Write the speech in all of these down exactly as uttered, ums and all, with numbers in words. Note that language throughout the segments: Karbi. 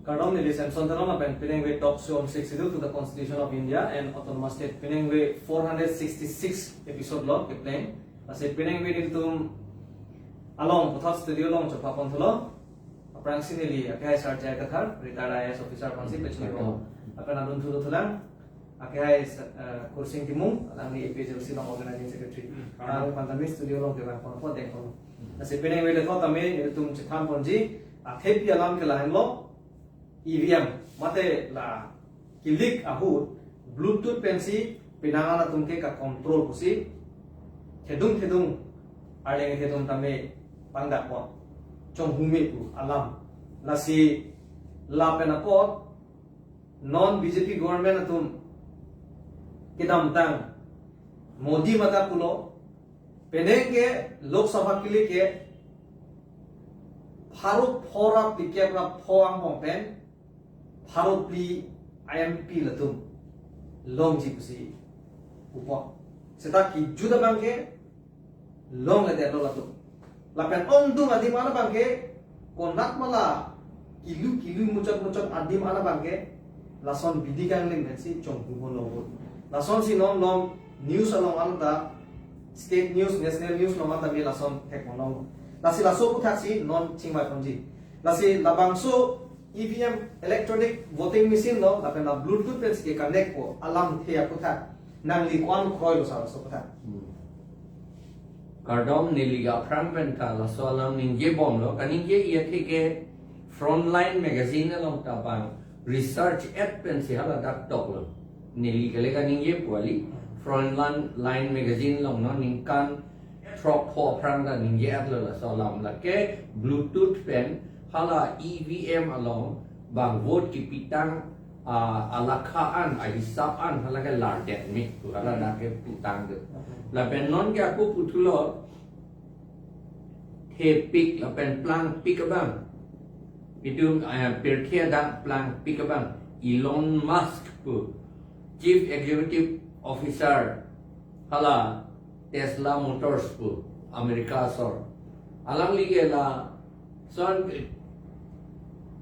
Kardom, neli Samson Teron lapen piningve talk show on Sixth Schedule to the Constitution of India and Autonomous State piningve four hundred sixty-six episode lo kepleng. Lasi piningve nelitum along puthot studio along chopapon thulo. Aphrangsi neli akehai Sir J I Kathar, retired I A S officer aphansi pechini ho. Apen adun thulo thulang. Akehai, eh, Kursing Timung, alangli A P H L C along organizing secretary. Hmm. Alangphan tame studio along kevangpon apot dengpon. Hmm. Lasi piningve le tame nelitum chethanponji athepi alam ke lahenlo, E V M, mate la kilik ahut Bluetooth pensi penang an atum ke ka-control pusi thedung thedung arleng thedung tame pangdakpon, chonghu me pu alam. Lasi lapen apot non B J P government atum kedamtang Modi mata pulo, penang ke Lok Sabha kilik ke pharo phra phlikep ra pho angbong pen pharo phli M P latum longji pusi pupo. Seta kejut abang ke longledetlo latum. Lapen ongdung adim an abang ke konat ma la kilu kilu muchot muchot adim an abang ke lason bidi kanglim pensi chonghu ho lo. Lasonsi non long news along anta, state news, national news along anta me lason thekpon long. Lasi laso aphuthaksi non chingvaiponji. Lasi labangso E V M, electronic voting machine lo, lapen la Bluetooth pensi ke-connect po alamthe aputhak nangli ko-an kroilo sir, laso aputhak? Hmm. Kardom, neli ke aphrang pen ta laso alam ningjebomlo, kaningje athe ke Frontline magazine along ta bang research et pensi hala dak toklo. Neli kali kaningje pu kali, Frontline, Line magazine along non ningkan throk pho aphrang ta ningje-etlo laso alam, lake Bluetooth pen hala E V M along bang vote kipitang, ah, alakha an, ahisap an hala ke lardet me pu hala dak ke putang do. Lapen non ke ako puthulo, thepik lapen plangpik abang, itum, eh, pirthe adak plangpik abang, Elon Musk pu Chief Executive Officer hala Tesla Motors pu America asor. Alangli ke lason,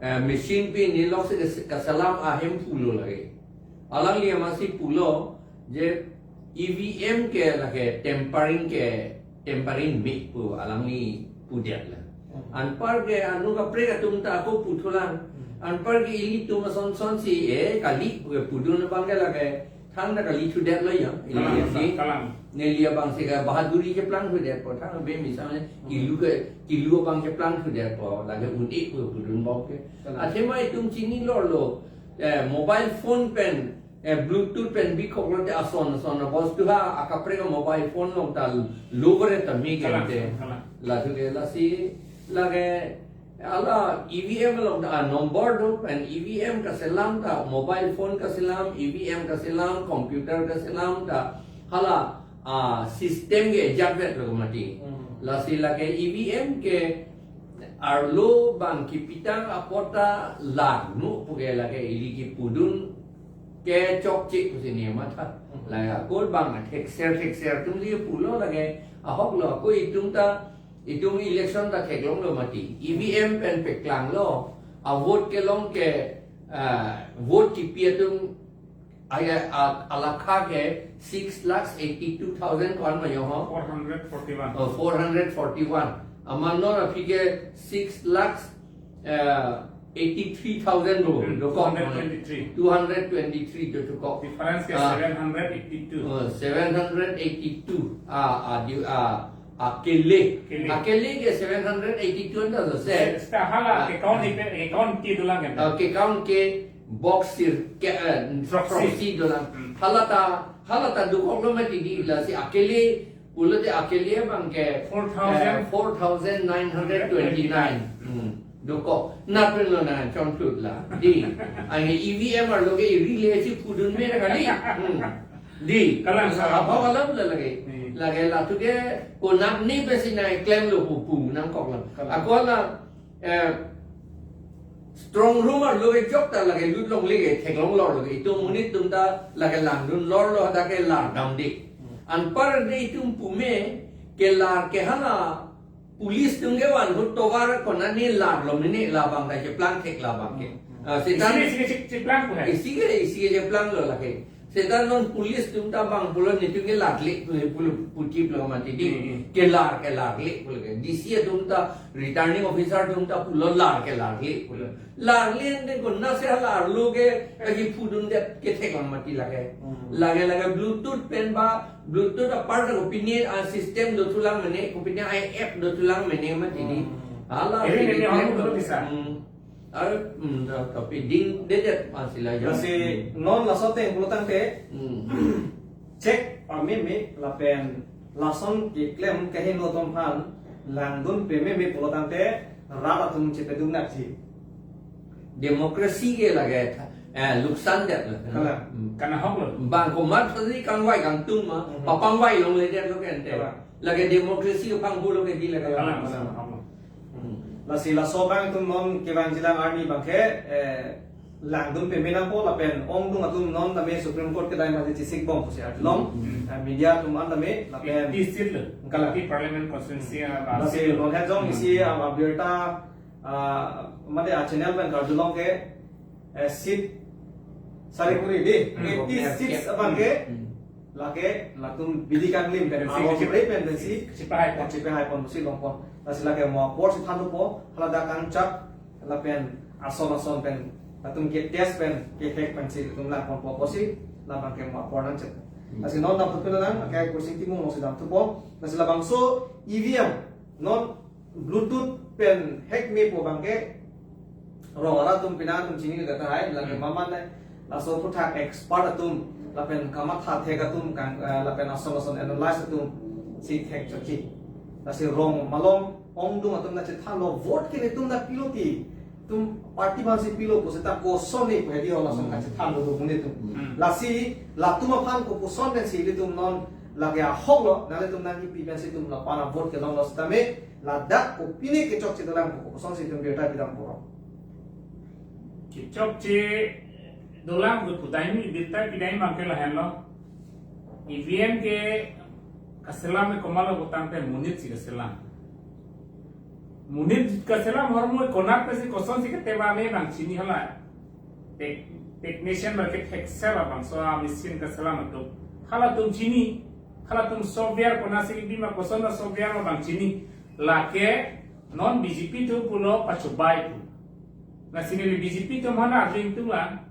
eh, machine pi nilok si kas-, kaselam ahemphu lo lake. Alangli amatsi pulo je E V M ke lake tampering ke, tampering me pu alangli pudetlo. Hmm. Anpar ke anut kaprek atum ta ako puthulang. Hmm. Anpar ke ilitum asonson si, eh, kali pu ke pudun abang ke lake thangnat kali thudetlo ya. Kalang, ili si kalang. Neli abang si ke bahaduri keplang thudetpo, thang be misalnya Hmm. kilu ke, kilu abang keplang thudetpo, lake un-e pu pudunbom ke. Kalang. Athema itum chinilorlo, eh, mobile phone pen, eh, Bluetooth pen bikoklo te ason ason abostu ha akaprek mobile phone along ta lo bere ta me Kalang, gente. Kalang. Lasi ke lasi lake hala E V M along ta number do pen E V M kaselam ta, mobile phone kaselam, E V M kaselam, computer kaselam ta hala, ah, system ke ajat vetlo mati. Hmm. Lasi lake E V M ke arlo bang kipitang apot ta langno pu ke lake ili kipudun ke chokche pusi ne matha. Hmm. Lake ako bang thekser thekser atum si pulo lake ahoklo, ako itum ta, itum election ta theklonglo mati. E V M pen peklanglo, a vote kelong ke, ah, vote kipi atum aya, a, alakha ke six lakhs eighty-two thousand ko-an ma yo ho? Four hundred forty-one. Oh, four hundred forty-one. Amat non aphi ke six lakhs, eh, eighty-three thousand bo, Hmm, dokok. Two hundred twenty-three. Two hundred twenty-three do dokok. Difference ke Ah. seven hundred eighty-two. Oh, seven hundred eighty-two. Ah, ah, di, ah, akele. Akele. Akele ke seven hundred eighty-two anta do se. Se-, se-, hala Ah. ke account ipe, account ke dolang kan? Ah, ke account ke box sir ke, eh, Proxy. Proxy dolang. Hmm. Hala ta, hala ta dokoklo mati di, lasi akele, pulote akele abang ke, Four thousand. eh, four thousand nine hundred twenty-nine. Hmm. Dokok. Nat pen lo na chongthut la. Di. Anke E V M arlo ke iri le si pudun me na kali. Hmm. Di. Kalang, kalang. Apa kalang la lake. Hmm. Lake latum ke konat ni pensi na klemlo pu pu nangkok la. Kalang. Ako la, eh, strong room arlo ke jok ta lake lut longle ke theklong lorlo ke. Itum monit atum ta lake langdun lorlo hadak ke lar damde. Hmm. Anpar de itum pume ke lar ke hala police atum ke van ahut tovar konat ni larlo mene, labang ta cheplang thek labang ke. Hmm, hmm. Ah, seta isi ke isi ke chik chiklang pu hai. Isi ke isi ke cheplang lo lake. Seta non police atum ta bang pulo netum ke larle pulo pulo puji pulo mati di. Hmm, hmm. Kelar kelar le pulo ke. D C atum ta returning officer atum ta pulo lar kelar le pulo. Larle ante kona se larlo ke kaji phudun det kethek lo mati lake. Hmm. Lake lake Bluetooth pen ba Bluetooth apar ta kopine a system dothulang mene, kopine a app dothulang mene mati di. Hmm. Hala. Eri mene hong dothu bisa. Hmm. Ar, hmm, ta, tapi ding dedet masih lah ya. Lasi non laso ateng pulo tangte, hmm, check pameme lapen lason keklem kehingno atum aphan langdun pameme pulo tangte rat atum chepedun nangji. Demokrasi ke lake, eh, luksan det lo. Kalang. Hmm. Karena hok lo. Bang komat tadi kangvai kangtung ma, hmm, papangvai longledet lo ke ante. Kalang. Lake demokrasi ke panghu lo ke di lake. Kalang, kalang, kalang. Hmm. Lasi laso abang atum non kevangjilang arni abang ke, eh, langdun pame nangpo lapen ongdung atum non tame Supreme Court kedai mati chisik bom pusi arjulong. Hmm. Eh, media atum an tame lapen eighty seat lo. Kalang. Eighty parliament constituency a, lasi non hejong isi, hmm, a, abirta, ah, mate a channel pen karjulong ke, eh, seat sari kuri di, hmm, eighty seats abang ke, hmm, lake latum bidi kanglim pen, pensi aro kechip-, suri pen pensi chipahai pon. Chipahai pon pusi longpon. Lasi lake mo apor si thanpo, hala dak kangchak, lapen ason ason pen, latum ke test pen, ke hack pensi latum langponpo pusi, labang ke mo apor nangchek. Hmm. Lasi non dam thupo nang, ke Kursing Timung alongsi dam thupo. Lasi labangso E V M, non Bluetooth pen hack mepo abang ke rong arat atum pine atum chini kata hai, lake, hmm, maman ne, laso aphuthak expert atum, lapen kamatha thek atum kang, eh, lapen ason ason analyst atum si thek chokji. Lasi rong malom ongdung atum nangchethanlo vote ke netum nangpilo ti, netum party aphansi pilo pu seta koson ne pu hedi ho lason, hmm, kachethanlo do mune atum. Hmm. Lasi latum aphan kopuson pensi ilitum non lake ahok lo, nanglitum nangkipi pensi itum lapu-an avote kelonglo sitame, ladak kopine kechokche dolang pu kosonsi itum birta pidam puro. Kechokche dolang pu pudai ni birta pidai abang ke lahenlo. E V M ke kaselam ke komatlo pu tangte monit si kaselam. Monit kaselam ahormu konat pensi kosonsi keteba le nangchini hala. Tech-, technician ba ke thekser labangso a machine kaselam atum. Halatum chini, halatum software konatsi kebi ma koson a software labang chini. Lake non B J P atum pulo pachobai pu. Lasi neli B J P atum aphan arju ingtung lang.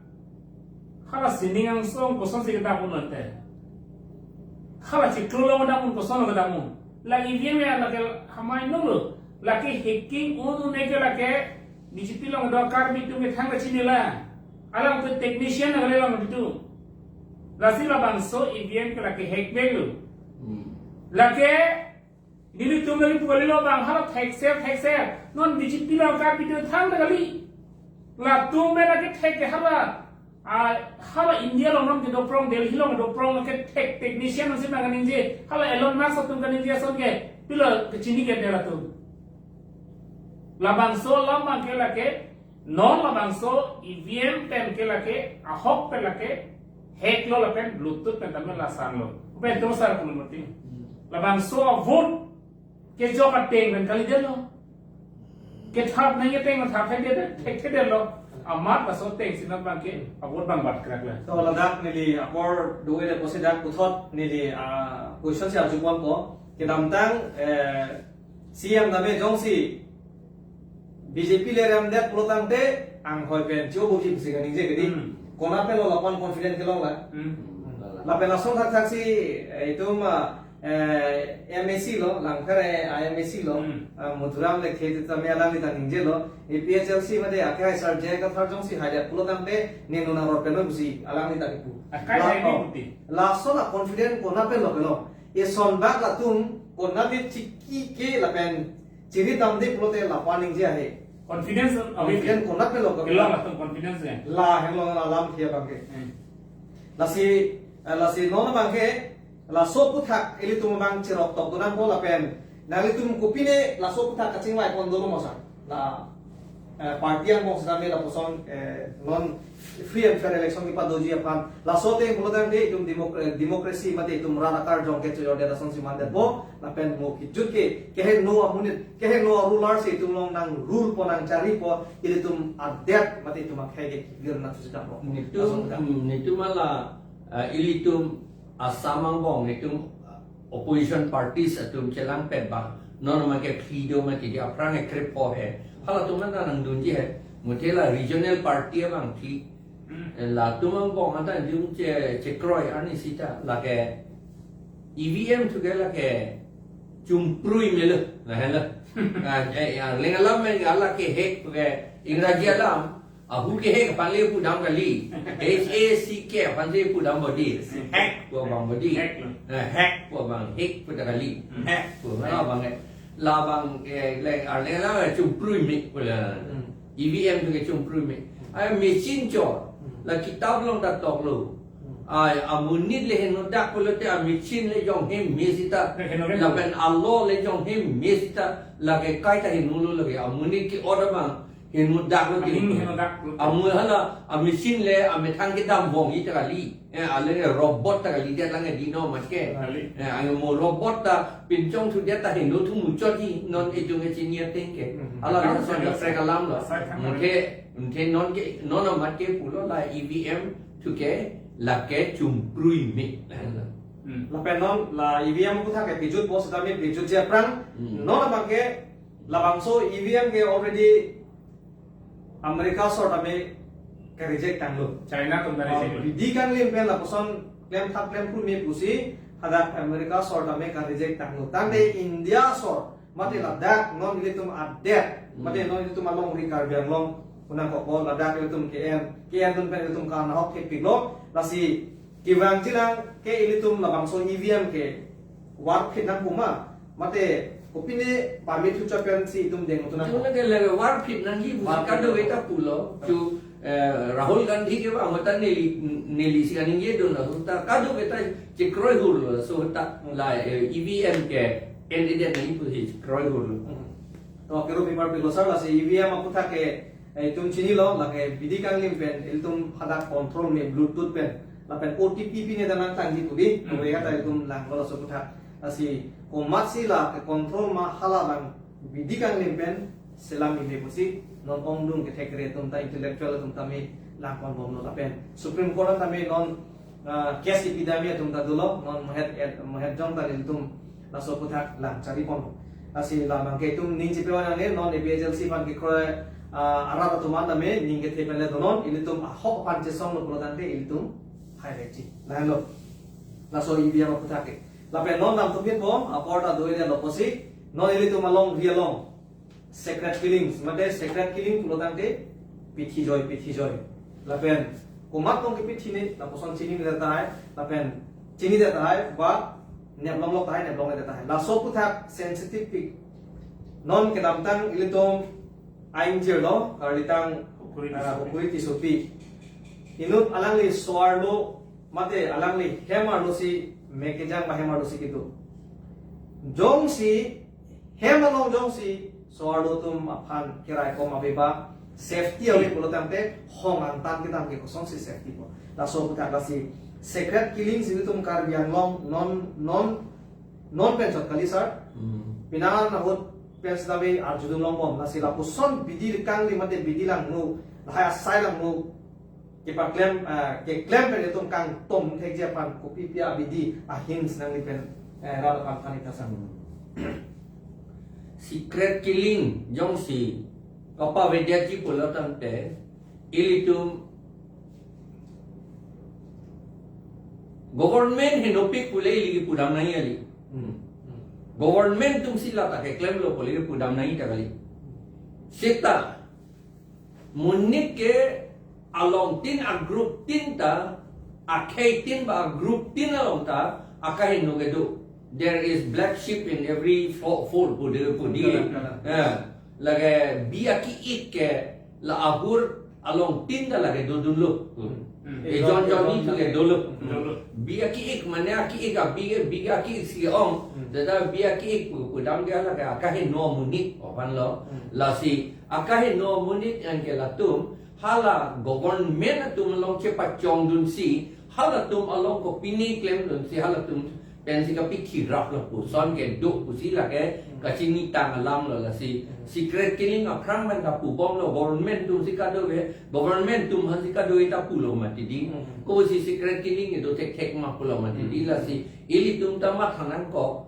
Hala sining angsong kosonsi kedam un ante. Hala chiklo lo kedam un, koson lo kedam un. Lake E V M ya lake hamai nolo. Lake hacking un un ke lake B J P along do Karbi atum ke thangta chinilo. Alangtum technician na kali alangtum. Lasi labangso E V M ke lake hack melo. Hmm. Lake nelitum lake pu kalilo abang hala thekser thekser. Non B J P along Karbi atum thangta kali. Latum me lake thek ke hala. A, hala India along non kedo prong, Delhi along kedo prong ke tech-, technician nangsi nang kaningje, hala Elon Musk atum kaningje ason ke, pilo kechini kedet atum. Labangso alam abang ke lake, non labangso E V M pen ke lake, ahok pen lake, hack lo lapen Bluetooth pen tame lason lo. Pen to sar pun mati. Labangso a vote kejok ateng pen kalidetlo. Kethap nangji ateng thap thekthedet, thekthedetlo. Amat laso atengsi non abang ke, a vote abang bat krak la. To ladak neli apor do-e le pusi dak puthot neli, ah, question si arjuponpo. Kedamtang, eh, C M tame jongsi B J P le remdet pulo tangte anghoi pen cho boji pusi kaningje ke di. Hmm. Konat pen lo lapu-an confident kelong la. Hmm. Lapen lason thakthak si, eh, itum, ah, eh, M A C lo, Langpher, eh, M A C lo, hmm, ah, Madhuram Lekthe tame alangli ta ningjelo, A P H L C mate akhai sar J I Kathar jongsi haidet pulo tangte ne non aror pen pusi alangli ta kipu. Akai la, hai ni oh, puti. Lason a confident konat pen lo kelong. Eson bak latum konat pen chiki ke lapen chiri damde pulote lapu-an ningje ahe. Confidence, confidence konat pen lo kelong. Kelong latum confidence ya. La helo alam kia abang ke. Hmm. Lasi, eh, lasi non abang ke, laso aphuthak ilitum abang chirok tok dunang po lapen. Nanglitum kopine laso aphuthak kachingvai pon dolo masa. La. Eh, party angbong sitame lapuson, eh, non free and fair election kepadoji aphan. Laso ateng pulo tangte itum democra-, democracy mate itum rat akarjong kechojordet asonsi mandetpo. Lapen mo kejut ke, kehingno amonit, kehingno aruler si itum along nangrule po nangchari po, ilitum adet mate itum akhei ke kevir nangchusitang po. Netum, Laso ateng. Hmm, netum ala, eh, ilitum Assam angbong, netum, eh, opposition parties atum chelangpet abang, non ma ke phli do mati di aphrang ekrip po he. Halatum anta nangdunji he. Muthe la regional party abang phli. Eh, latum angbong anta jung che, chekroi arni sita lake E V M thu ke lake chumprui melo. Lahelo. Ah, eh, ya, leng alam me ga lake hack ke Ingraji alam. Ahu ke hack aphan le pudam kali. H A C K aphan le pudam bodi. Hack pu abang bodi. Hack lo. Eh, hack pu abang, hack pu ta kali. Hmm. Hack pu. Hack. Labang, eh, labang, eh, le, ah, le, la, chumprui me pu la. Hmm. E V M thu ke chumprui me. Ai machine chor. Hmm. La kitab along ta toklo. Hmm. Ai amonit le henodak pulote a machine le jong hem me sita. Le henodak. Lapen alo le jong hem me sita. Lake kaita henolo lake amonit ke-ot abang. Henodak lo. Aning henodak lo. Amu hala, a machine le, a methang kedam bom ita kali. Eh, ale robot ta kalidet lang di non amat ke. Kali. Eh, ang mo robot ta pinchong thudet ta heno thu muchot ji non itum kechini ateng ke. Mhm. Hala Kamu lason serius. Kaprek alam lo. Asai kamu. Muthe, muthe non ke, non amat ke pulo la E V M thu ke lake chumprui me. Hmm. Lapen non la E V M aputhak ke pejut po sitame pejutji aphrang. Hmm. Non amat ke labangso E V M ke already America asor tame ka-reject tanglo. China atum ka-reject. Ah, lo. Bidi kanglim pen lapuson klemthap klemphru me pusi hadak America asor tame ka-reject tanglo. Tangte India asor, mate ladak non ilitum adet, mate non ilitum alongri Karbi Anglong, kunang koko ladak ilitum K N, K N atum pen ilitum kanahok thepiklo, lasi kevangji lang ke ilitum labangso E V M ke warphit nangpo ma, mate kopine pamit huchot pensi itum deng utu nangpo. Itum ke lege warphit nangji pusi warphit kadokave ta pulo. Chu, eh, Rahul Gandhi ke ba anggota neli, neli si kaningje dun la, ta kadokave ta chekroi hurlo, so ta la, eh, E V M ke candidate nangji pusi chekroi hurlo. Hmm. To kero pipar pilo sar, lasi E V M aputhak ke, eh, itum chinilo, lake bidi kanglim pen, ilitum hadak control me Bluetooth pen, lapen O T P pine ta nangtangji pu di, hmm, kore kata itum langlo laso aputhak. Lasi komatsi la ke-control ma hala abang bidi kanglim pen selam ime pusi, non ongdung kethekre atum ta intellectual atum tame langpon bomlo lapen Supreme Court tame non ah, case kepidam atum ta dolo, non mohet et, mohet jong ta ilitum laso aputhak lang chari pon. Lasi labang ke itum ning chipe-ong nangne, non A P H L C aphan kekroi, ah, arat atum an tame ning kethe pen le donon, ilitum ahok aphan chesonglo pulo tangte ilitum hai reji. Lahenlo. Laso E V M aputhak ke. Lapen non dam tum ke pom, apor ta do-ele lo pusi, non ilitum alongri along secret killings, mate secret killing pulo tangte pithi joi, pithi joi. Lapen komat tong kepithi ne, lapuson chinidet tahai, lapen chinidet tahai, ba neplonglok tahai, neplongle tahai. Laso aputhak sensitive pik. Non kedamtang ilitum aingjirlo, karlitang, Hukuri ah, Tissopi. Hukuri Tissopi. Inut alangli so-arlo, mate alangli hem arlo si me kejang ba hem arlo si kedo. Jongsi hem along jongsi so-arlo atum aphan keraikom ave ba safety ave pulo tangte hong angtan kedam ke kosonsi safety po. Laso aputhak lasi secret killing si itum Karbi Anglong non, non, non pen chot kali sar. Hmm. Penang ahut pen sitame arjudun longbom, lasi lapuson bidi kanglim mate bidi langno, lahai asai langno kepaklem, eh, keklem pen itum kangtom thekji aphan kopi pi abidi ahin si nangli pen, eh, rat aphan than-ik tha sar. Secret killing jongsi kapavedetji pulo tangte ilitum government henopik pule ili kepudam nangji kali. Hmm. Government atumsi lata keklemlo pule kepudam nangji ta kali. Seta monit ke alongtin a-group tin ta, akhei tin ba a-group tin along ta akaheno kedo. There is black sheep in every fo-, fold, pu di, pu di. Kalang, kalang. Eh, lake bi aki-ik ke la ahur along tin ta lake dodunlo. Hmm. Ejon jonni thu ke dolo. Dolo. Bi aki-ik mane aki-ik abi ke bi aki-ik si ong. Hmm. Tada bi aki-ik pu pu dam dia lake akaheno amonit aphan lo. Hmm. Lasi akaheno amonit anke latum hala government atum along chepachongdunsi halatum along kopine klemdunsi halatum pensi kapithi rap lo puson kedo pusi lake kachinitang alam lo. Lasi secret killing aphrang pen kapubomlo, government atumsi kadokave, government atum aphansi kadokave ta pulo mati di. Hmm. Kosi secret killing kedo thekthek ma pulo mati di. Hmm. Lasi ilitum ta matha nangkok.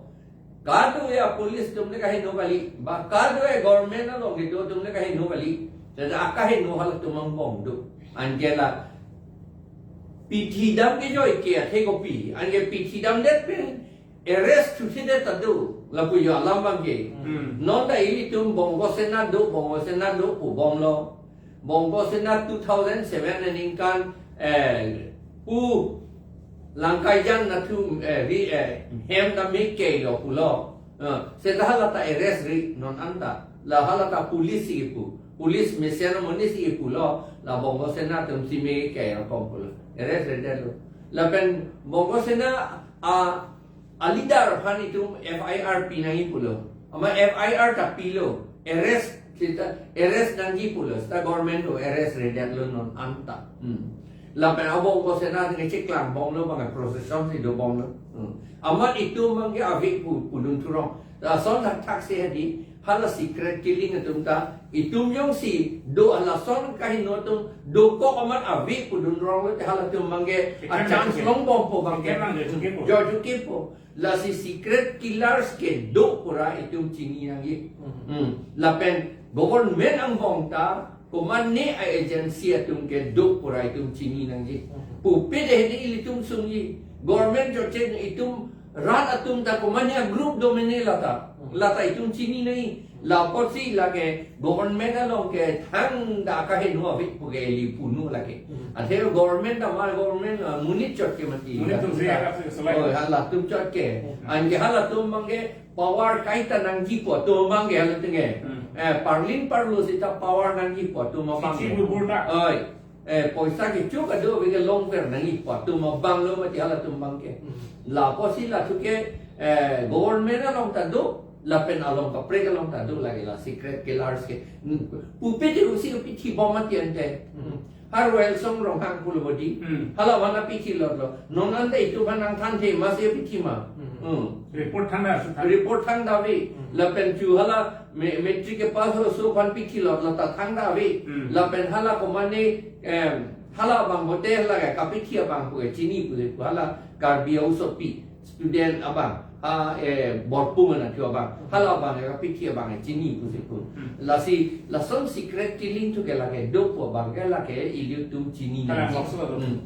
Kadokave a-police atum le kaheno kali, ba kadokave government along kedo atum le kaheno kali. Tada akaheno halatum angbong do. Anke la pithi dam ke joike athe kopi. Anke pithi damdet pen arrest thuthedet ta do. Lapu jo alam abangke. Hmm. Non ta ilitum Bongo Sena do, Bongo Sena do pubomlo. Bongo Sena two thousand seven aningkan, eh, pu Langkaijan nathu, eh, ri, eh, hem ta me ke lo pulo. Eh, seta hala ta arrest ri non anta. La hala ta police si pu. Police mesen amonit si pulo. La Bongo Sena atumsi me ke lo kom pulo. Arrest redet lo. Lapen Bongo Sena a, a leader aphan itum F I R pi nangji pulo. Amat F I R ta pilo. Arrest seta arrest nangji pulo. Seta government to arrest redet lo non anta. Hmm. Lapen a Bongo Sena atum kecheklang bomlo abang procession si dobomlo. Hmm. Amat itum abangke ave pu pudun thurong. Lason thakthaksi hadi hala secret killing atum ta itum jongsi do halason kaheno atum dokok amat ave pudun rong lo te halatum abangke a chance longbompo abangke. Jojukepo. Lasi secret killers kedo pura itum chini nangji. Hmm. Lapen government angbong ta komatne a-agency atum kedo pura itum chini nangji. Hmm. Pupe dei hedi ilitum sungji. Government jochen itum rat atum ta komatne a-group do mene lata. Hmm. Lata itum chini nangji. Lapotsi lake government along ke thangta kaheno ave pu ke ili punu lake. Hmm. Athe government ta mar government, ah, monit chot ke mati. Monit atum si hala si solai. Oh, halatum chot ke. Hmm. Anke halatum abangke power kaita nangjipo atum abangke halatum ke. Hmm. Eh, parlin parlo seta power nangjipo atum abangke. Chichi burbur ta. Oi. Eh, poisa kecho kadokave ke longver nangjipo atum abang lo mati halatum abangke. Hmm. Lapotsi lathu ke, eh, government along ta do, lapen along kaprek along ta do lake la secret killers ke. Hmm. Pupe dei kosi pithi bom mati ante. Hmm. Har Welsong Ronghang pulo bodi. Hmm. Hala aphan pithi lotlo. Non anta itum aphan nangthanthe ma si pithi ma. Hmm. Hmm. Report thangta asu thang. Report thangta ave. Hmm. Lapen chu hala me-, matric kepass aso aphan pithi lot lata thangta ave. Hmm. Lapen hala komatne, em, hala abang bote hala ke kapithi abang pu ke chini pu pu hala Karbi aosopi student abang, ha, eh, Borpung anathu abang, hala abang ke kapithi abang ke chini pusi pu. Hmm. Lasi lason secret killing thu ke lake dopo abang ke lake ilitum chini nangji. Kalang lokso ta do. Hmm.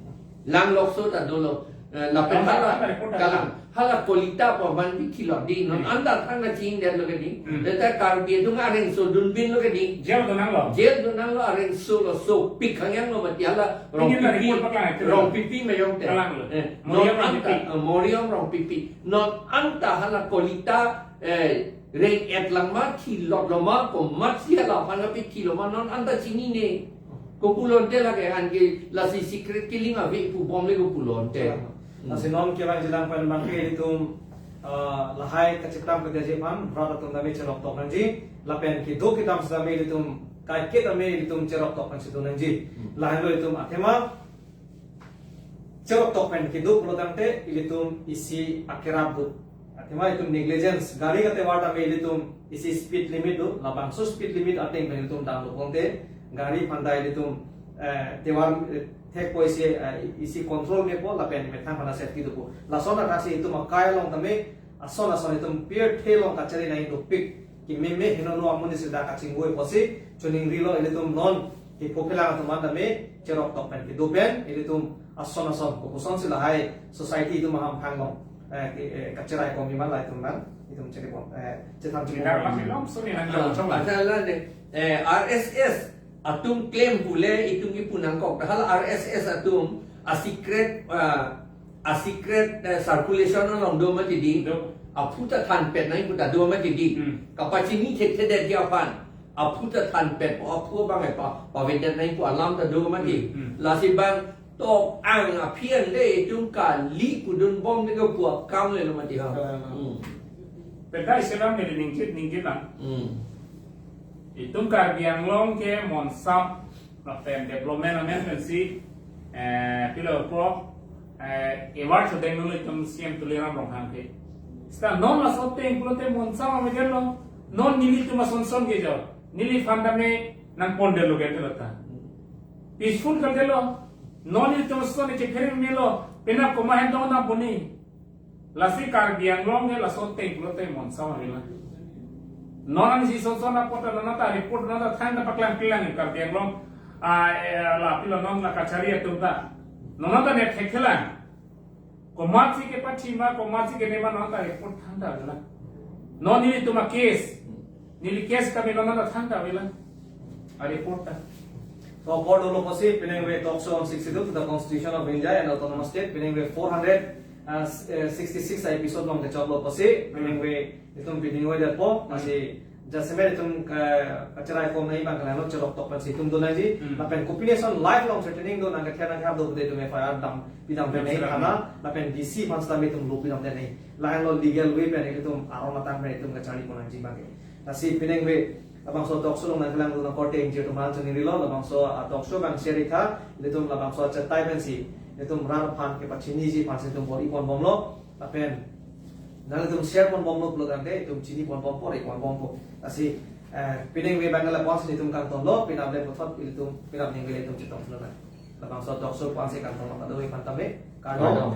Lang lokso ta dolo. Eh, lapen hala, hala report ta kalang. Hala Kolita pu abang pithi lo di. Non anta thangta chini det lo ke di. Hmm. Deta Karbi atum areng so dunbin lo ke di. Jail do nanglo. Jail do nanglo areng so lo so pik hangyang lo mati hala Rongpipi. Rongpipi mayong te. Kalang lo. Eh, Moriom non anta, eh, Moriom Rongpipi. Non anta hala Kolita, eh, reng-et lang ma thilot lo ma komatsi hala aphan pithi lo ma non anta chinine. Kopulo ante lake anke lasi secret killing ave pu bomle kopulo ante. Hmm. Lasi non kevang jilang pen abangke ilitum, ah, lahai kacheplang pedaji aphan, rat atum tame cherok tok nangji, lapen kedo kedam setame ilitum, kaiketa tame ilitum cherok tok nangji tu nangji. Hmm. Lahai lo ilitum athema, cherok tok pen kedo pulo tangte ilitum isi akerap do. Athema itum negligence, gari kate war tame ilitum isi speed limit do, labangso speed limit ateng pen ilitum dam do pon te, gari aphan ta ilitum, eh, te war, eh, thekpo isi, eh, isi control mepo, lapen methang aphan safety dopo. Lason athaksi itum akai along tame, ason ason itum pirthe along kachari nangji dopik. Kememe heno no amonit seta kachingvoi pusi, chuning rilo ilitum non, hipho phelang atum an tame, cherok tok pen kedo pen, ilitum ason ason, kopuson si lahai, society itum aham phang long, eh, ke, eh, kacherai komi man la itum man, itum cheri pon, eh, chethang cheri pon. Leader lang ilong, suni lang Ah, chong lang. Pasal la de, eh, R S S atum claim pule itum kipu nangkok. Hala R S S atum a secret, ah, a secret, eh, circulation along do mati di. Do. Aphu ta thanpet nangji pu ta do mati di. Hmm. Kapachini thekthedet ji aphan. aphu ta thanpet, aphu abang e pa, pavedet nangji pu alam ta do mati. Hmm, hmm. Lasi bang tok ang aphi an le itum kali pudun bom te kepu akam le lo mati ha. Hmm. Hmm. Pen ta isi alam mede ningkit, ningkit lang. Hmm. Itum Karbi Anglong ke monsam lapen development amen pensi, eh, pilo pro, eh, award chodeng lo itum C M Tuliram Ronghang ke. Seta non laso ateng pulote monsam avedetlo. Non nelitum asonson ke jo. Neliphan tame nangpondetlo ke telo ta. Peaceful kardetlo. Non nelitum asonson ke pheremelo. Penap komat ahem tong nangpon-i. Lasi Karbi Anglong ke laso ateng pulote monsam avelang. Non an isi sonson apot ta non ta report non ta thangta paklang klang Karbi Anglong. Ah, eh, la pilo non la kachari atum ta. Non ta ne thekthelang. Komatsi kepathi ma, komatsi kene ma non ta report thangta avelang. Non nelitum acase. Neli case kami non ta thangta avelang. A report ta. So, apor dolo pusi, pinengve talk show on sixty-two to the Constitution of India and Autonomous State, pinengve four hundred, uh, s-, uh, sixty-six episode along kechoklo pusi, pinengve itum piningve detpo, Hmm. lasi jasemet itum, uh, kacherai kom nangji abang ke lahenlo, cherok tok pensi itum do nangji, Hmm. lapen kopine ason lifelong threatening do nangkethe nangkehap do pute itum F I R dam, pidam pen nangji Cherok thana, nangji. Lapen D C aphan sitame itum lo pidam pen nangji. Lahenlo legal way pen itum aron atang pen itum kacharli pon nangji abang ke. Lasi pinengve labangso talk show along nangkelang dun akorte ingjir atum aphan choningrilo, labangso a talk show abang share-ik tha, ilitum labangso achetai pensi, ilitum rat aphan kepachiniji aphansi itum bor-i pon bomlo, lapen nanglitum share pon bomlo pulo tangte, itum chini pon bompo, ri pon bompo. Lasi, eh, pinengve abang lapu-an si itum kangtonlo, penap le puthot, ilitum, penap ningve ilitum chetong pulo tang. Labangso talk show aphansi kangtong lo kadokave aphan tame, kardom. Kardom.